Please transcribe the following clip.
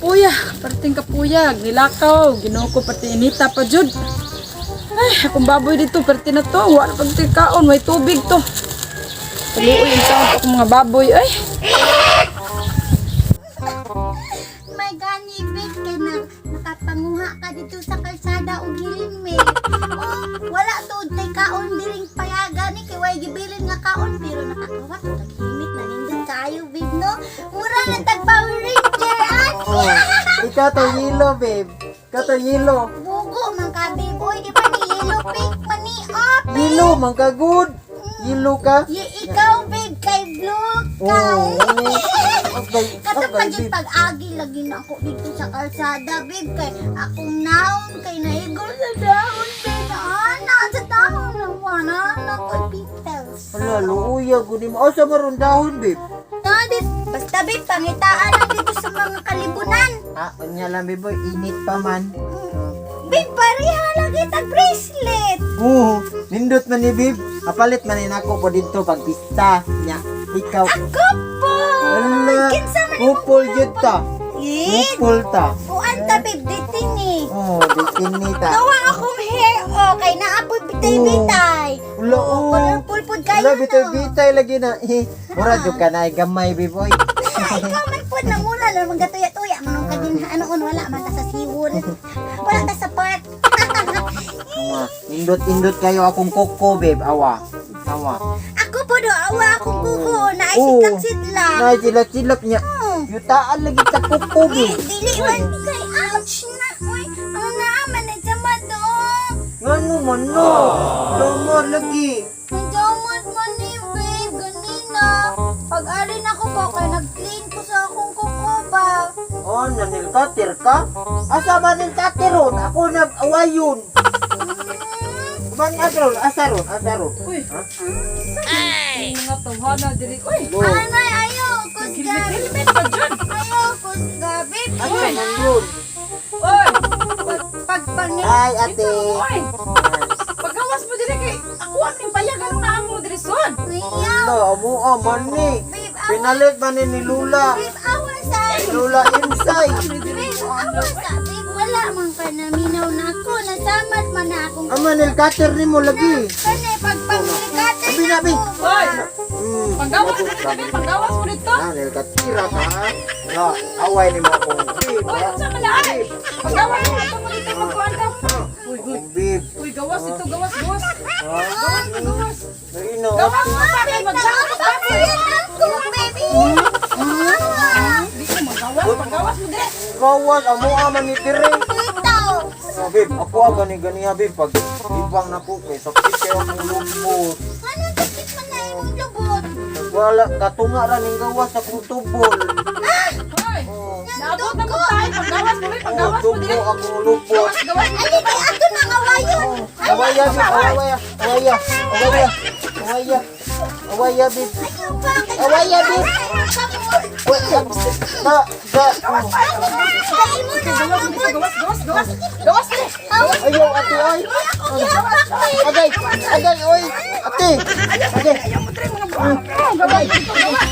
Kapuya, perting kapuyag, nilakaw, Ginoo ko, perting inita pa jud. Ay, akong baboy dito, perti na to, wala pag kaon, may tubig to. Kaluoy ang taon akong mga baboy, ay. May gani, babe, kay na nakapanguha ka dito sa kalsada og helmet. Oh, wala to tay kaon diring payaga ni kay way gibilin nga kaon pero nakakawat tag helmet na nindot kayo, babe, no. Mura na tag Power Ranger ani. Oh, ikaw to yelo, babe. Ikaw to yelo. Bugo man ka, babe. Oy, di ba ni yellow pink man ni up? Yelo, man ka good. Yelo ka. Ikaw, babe, kay blue ka. Oh, okay. Katong Okay, pag babe. pag-agi lagi na ako dito sa kalsada, babe, kay akong naon kay naigol sa dahon, babe. Ana sa dahon na wala na ko pimples. Ala, luuya, guni mo. Asa maron dahon, babe? Nadi, basta, babe, pangitaan lang dito sa mga kalibunan. Ah, unya lang, babe, boy. Init pa man. Babe, pareha lagi tag bracelet. Oo, nindot man ni babe. Kapalit man ni nako po dito pag pista nya. Ikaw. Ako po. Ala, Kinsa man imong kupol jud ta. Eh, Kupol ta. kuan ta, babe, ditini. Oh, di ta. Nawa akong hair, oh, kay naapoy bitay-bitay. Ula, Oh, oh. colorful pod kayo, Ala, no? bitay-bitay lagi na. Eh, mura jud ka na ay gamay, babe, boy. Ay, ikaw man po, namura lang, magkatuya-tuya, manong ka din, ano on, wala man ta sa siwol. Wala ta sa park. Awa, Indot-indot kayo akong kuko, babe. Awa. Awa. Ako po do, awa akong kuko, na Oo. sidlak-sidlak. Nay, silak-silak niya. Oh. Yutaan lagi sa kuko, Eh, babe. dili man kay, ouch na, uy, ang naaman na jamad do. Ngano man no? Lumor lagi. Ang jamad man ni, babe, ganina. Pag-alin ako po, kay nag-clean ko sa akong kuko ba. Oh, nanil katir ka? Asa man nil katir ron? Ako nag awayon. Man asa ron? Asa ron? Asa ron? Uy, ay. Mga tawhana diri, uy. Oh, Anay, ayaw, kusga. Helmet pa jud. Ayaw, kusga, babe. asa man yun? Uy, Pag pangit. Ay, ate. uy. Paggawas mo diri kay ako ang ning payag anong naamo diri son. Ayaw. Ala, amo man ni. Babe, awa. Pinalit man ni Lula. Babe, awa sa. Lula Imsay. Babe, awa sa. Babe, wala man ka naminaw na ako. Nasamat man na akong Ama nil katir ni mo lagi. Kani, pag panglikatan Abi na, abi. ako. Uy, paggawas mo diri, paggawas mo dito. Ah, nil katira ka. Ha? No, away ni mo akong babe. Uy, ha? unsa man ay? Paggawas mo dito mo dito magkuan ka. Uy, uy. Akong babe. Uy, gawas ito, gawas, gawas. Ha? Gawas mo, gawas. Ay, no. Gawas mo pa kay magsama ka pa. Ako, baby. Awa. Di ko magawas, paggawas mo dire. Gawas, amo man ni dire. Ito. Oh, babe, ako ang gani ganiya, babe. Pag ibang na ko, kay sakit kayo akong lubot. Anong sakit man na imong lubot? Wala, katunga ra ning gawas akong tubol. Hoy, Oh, naabot na mo tayo. Paggawas mo, oh, paggawas mo tubo dire. akong lubot. Gawas, gawas mo. Ali, kay ato na nga wayon. Oh, awaya, babe, awaya, awaya, awaya, awaya, awaya, babe. Ayaw pa. Awaya, babe. Wait, da, da, oh. Kay mo na Gawas mo dito, gawas, gawas, gawas. Gawas dire. Ayaw, ate, ay. Ako gihapak, babe. Agay, agay, oy. Ate, agay. Ayaw mo dire mga buang. Gawas dito, gawas.